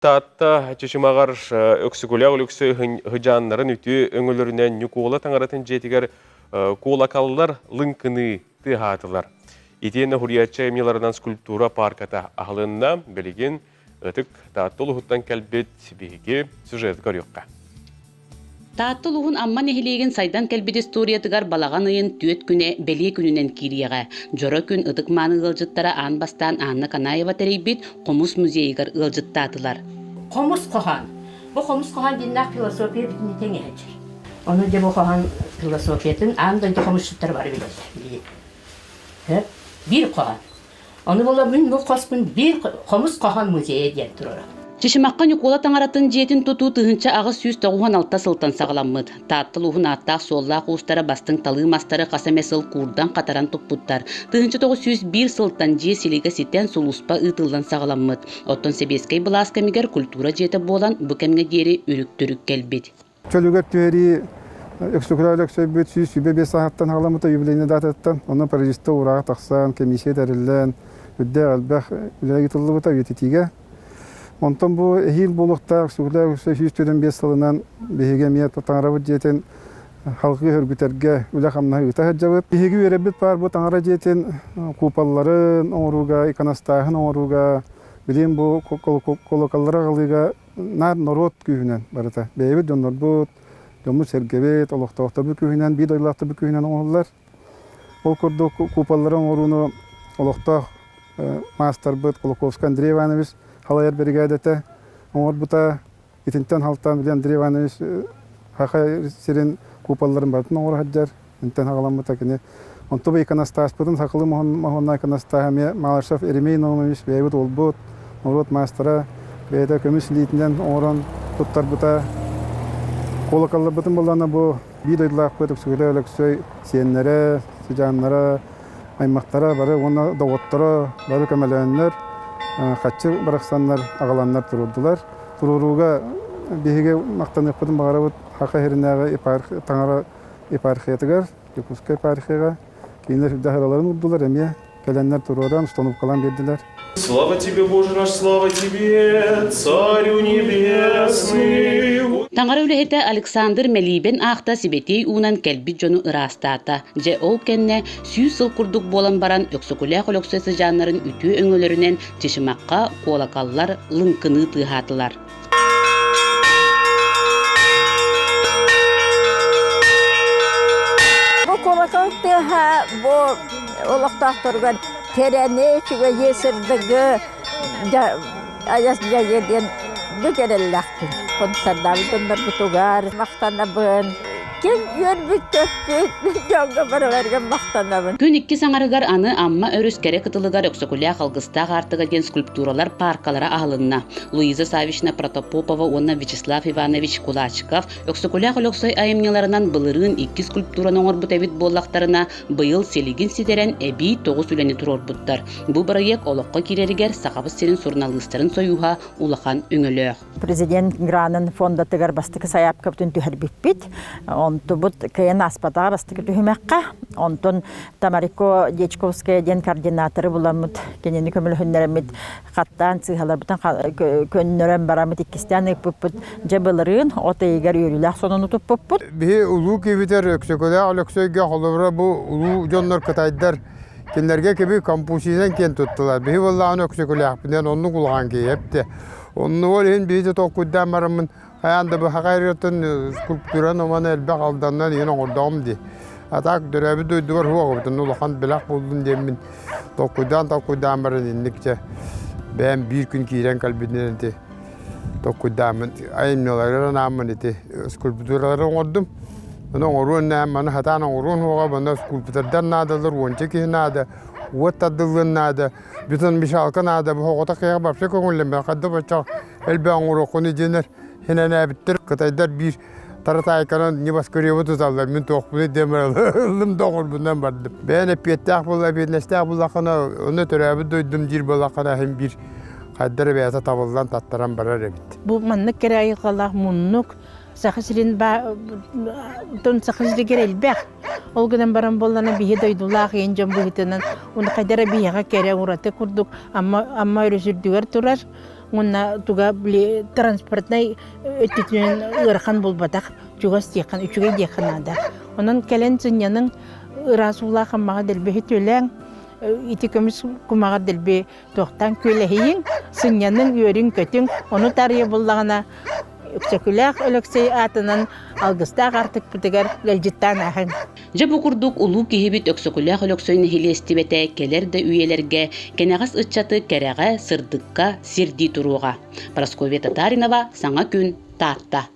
Таатта Чычымаҕар Өксөкүлээх Өлөксөй сыдьааннарын үтүө өҥөлөрүнэн Ньукуола таҥаратын дьиэтигэр куолакаллар лыҥкыныы тыаһаатылар. Итиэннэ Хуруйааччы айымньыларынан скульптура паарката аһылынна. Билигин ытык Таатта улууһуттан кэлбит биһиги сюжеты көрүөххэ. Таатта улууһун Амма нэһилиэгин сайдан кэлбит историятыгар балаҕан ыйын түөрт күнэ бэлиэ күнүнэн киириэҕэ. Дьоро күн ытык-мааны ыалдьыттара аан бастаан Анна Канаева тэрийбит Хомус музейыгар ыалдьыттаатылар. Хомус хоһоон. Бу хомус хоһоон дьиннээх философия бүтүннүү тэҥэһэччир. Ону дьэ бу хоһоон философиятын аан дойду хомусчуттара бары билэллэр. Биир хоһоон. Ону була мин бу хоспун биир хомус хоһоон музейа диэн турара. Чычымахха Ньукуола таҥаратын дьиэтин тутуу 1896 сылтан саҕаламмыт. Таатта улууһун ааттаах-суоллаах уустара бастыҥ талыы мастары хас эмэ сыл куурдан-хатаран туппуттар. 1901 сылтан дьиэ силигэ ситэн сулууспа ыытыллан саҕаламмыт. Оттон сэбиэскэй былаас кэмигэр культура дьиэтэ буолан бу кэмҥэ диэри үрүк-түрүк кэлбит. Чөлүгэр түһэрии Өксөкүлээх Өлөксөйбүт 125 сааһыттан халаммыта юбилейный дататтан, онно правительство уураҕа тахсан, комиссия тэриллэн, үрдээх элбэх үлэ ыытыллыбыта үйэтитиигэ. Онтон бу эһиил буолуохтаах Өксөкүлээх Өлөксөй 145 сылынан биһиги эмиэ таҥарабыт дьиэтин халҕыы сөргүтэргэ үлэ-хамнаһы ыыта сылдьабыт. Биһиги үөрэппит баар бу таҥара дьиэтин куполларын оҥорууга, иконостаһын оҥорууга, билигин бу колоколлары аҕалыыга наар норуот күүһүнэн барыта. Бэйэбит дьоннорбут, дьоммут-сэргэбит, олохтоохторбут күүһүнэн, биир дойдулаахтарбыт күүһүнэн оҥоһуллар. Ол курдук куполлары оҥорууну олохтоох маастарбыт Кулаковскай Андрей Иванович халайар биригээдэтэ оҥорбута. Итинтэн халтаан били Андрей Иванович Саха сирин куполларын барытын оҥоро сылдьар. Итинтэн хаҕаламмыта кини. Онтубу иконостаспытын сахалыы моһуоннаах иконостаһа эмиэ Малышев Еремей Наумович бэйэбит уолбут, норуот маастара, бэйэтэ көмүс илиитинэн оҥорон туттарбыта. Куолакалларбытын буллаҕына бу биир дойдулаахпыт Өксөкүлээх Өлөксөй сиэннэрэ, сыдьааннара, аймахтара бары уонна доҕотторо бары көмөлөөннөр, хаччы барахсаннар аҕаланнар туруордулар. Туруорууга биһиги махтаныахпытын баҕарабыт Саха сиринээҕи таҥара епархиятыгар, Дьокуускай епархияҕа кинилэр үрдэ хараларын урдулар эмиэ кэлэннэр туруоран, установкалаан биэрдилэр. Слава тебе, Боже наш, слава тебе, Царю небесный! Таҥара үлэһитэ Александр Мэлиибэн аахта сибэтиэй уунан кэлбит дьону ыраастаата. Дьэ ол кэннэ 100 сыл курдук буолан баран Өксөкүлээх Өлөксөй сыдьааннарын үтүө өҥөлөрүнэн Чычымахха куолакаллар лыҥкыныы тыаһаатылар. Бу куолакал тыаһа бу олохтоохторугар кэрэни, үчүгэйи, сырдыгы айас дьайыа диэн бүк эрэллээхпин. Концердаабыт дьоннорбутугар махтанабын. Ким үөрбүт-көппүт дьоҥҥо барыларыгар махтанабын. Күн иккис аҥарыгар аны Амма өрүс кэрэ кытылыгар Өксөкүлээх алгыстаах аартыга диэн скульптуралар пааркалара аһылынна. Луиза Саввична Протопопова уонна Вячеслав Иванович Кулачиков Өксөкүлээх Өлөксөй айымньыларынан былырыын икки скульптураны оҥорбут эбит буоллахтарына, быйыл силигин ситэрэн эбии тоҕус үлэни туруорбуттар. Бу бырайыак олоххо киирэригэр Сахабыт сирин суруналыыстарын сойууһа улахан өҥөлөөх. Президент гранын фондатыгар бастакы сайаапкабытын түһэрбиппит. Онтубут кыайан ааспатаҕа бастакы түһүмэххэ. Онтон Тамарико Дьячковская диэн координаторы буламмыт, кинини көмөлөһүннэрэммит хаттаан сыыһаларбытын көннөрөн бараммыт иккистээн ыыппыппыт. Дьэ былырыын от ыйыгар үөрүүлээх сонуну туппуппут. Биһи улуу киһибитэр Өксөкөлөөх Өлөксөйгө холобура бу улуу дьоннор кытайдар кинилэргэ киби Конфуцийынан киэн туттулар. Биһи буоллаҕына Өксөкөлөөхпүнэн оннук улахан киһи эптэ. Оннугар иһин биһи толкуйдаан бараммын хайаан да бу хахайрыттан скульптуран оман элбэх алданнан иһин оҥордоҕум дии. А так төрөөбүт дойдубар суоҕубутун улахан бэлэх буоллун диэммин толкуйдаан толкуйдаан баран инник дьэ бэйэм биир күн киирэн кэлбитинэн ити толкуйдааммын айымньыларыгар анааммын ити скульптуралары оҥордум. Ону оҥоруон нэһэн маны сатаан оҥоруон суоҕа, манна скульптордар наадалар, уонча киһи наада, уот тардыллыан наада, бүтүн мешалка наада, бу оҕото киһиэхэ вообще көҥүллэммэт, хайдах бачча элбэх оҥоруоххуну диэннэр хинэнээбиттэр. Кытайдар биир таратаайканан небоскребы туталлар, мин туохпунуй диэн баран ыллым да оҥорбунан бардым. Бэйэн эппиэттээх буолла, эппиэтинэстээх буоллаххына, онно төрөөбүт дойдум диир буоллаххына, иһин биир хайдара бэйэтэ табыллан таттаран барар эбит. Бу маннык кэрэ айылҕалаах муннук Саха сирин тон Саха сиригэр элбэх. Ол гынан баран буоллана биһи дойдулаах иэн дьон быһыытынан уну хайдара биһиэхэ кэрэ ураты курдук Амма Амма өрүс үрдүгэр турар. Уонна туга били транспортнай өттүтүнэн ыарахан буолбатах, чугас диэххин, үчүгэй диэххэ наада. Онон кэлэн сынньаныҥ, ыраас уулаах Аммаҕа дэлби үтүөлээҥ, ити көмүс кумаҕа дэлби туохтаан күөлэһийиҥ, сынньаныҥ, үөрүҥ-көтүҥ, ону таарыйа буллаҕына Өксөкүлээх Өлөксөй аатынан алгыстаах аартыкпытыгар ыалдьыттаан ааһыҥ. Дьэ бу курдук улуу киһибит Өксөкүлээх Өлөксөй нэһилиэстибэтэ кэлэр да үйэлэргэ кэнэҕэс ыччаты кэрэҕэ, сырдыкка сирдии туруоҕа. Прасковья Татаринова, Саҥа күн, Таатта.